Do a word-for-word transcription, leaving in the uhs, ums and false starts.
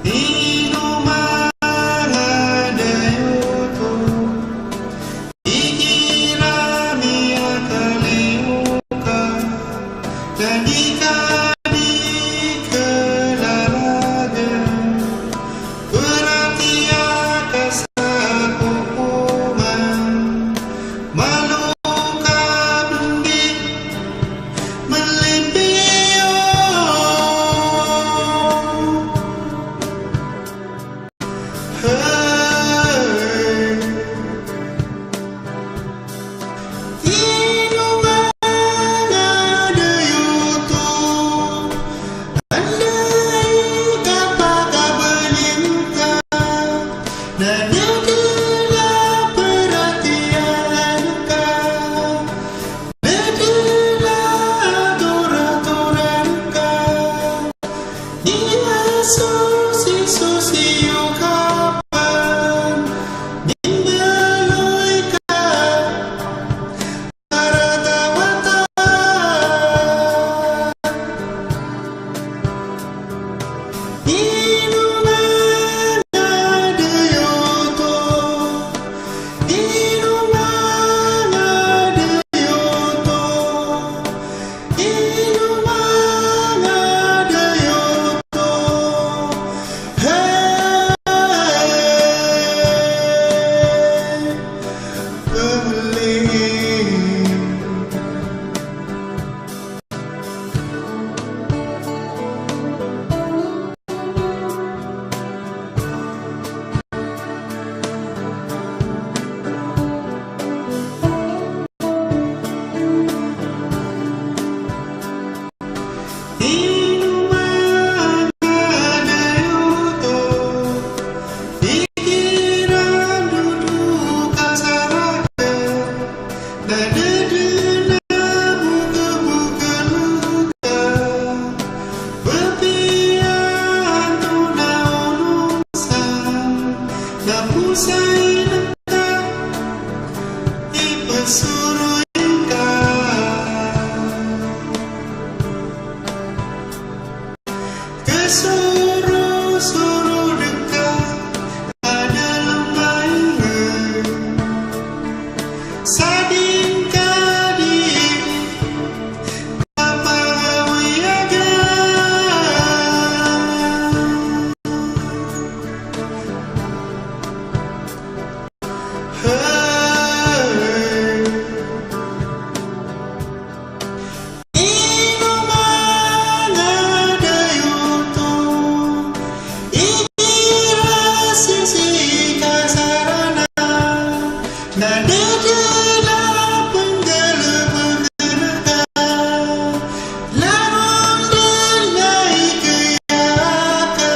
Ino man a da giyoto, igira miyakaliyoka, na di ka di kalalagan, peratiya ka sa kokoman, malo ka bendi malimpiyo. Hey. Ino man a da giyoto, anda i kapakabalin ka, na da dn a paratiyayaan ka, da dn a toratoran ka, di a sosisosi iyo ka pn, di mbaloy ka. Ino man a da giyoto, igira dodon ka sa raken, na da dn a bokelbokel ka, apiya antonaa onon san, na posayn ka, ipesoroy ka. Kesorosorod ka a da lemaing, sa di ngka di kapagawiyagan. Hey. Ino man a da giyoto, igira sisii ka sa Rana, na da dn a penggalebeken ka, langon dn a ikiya ka.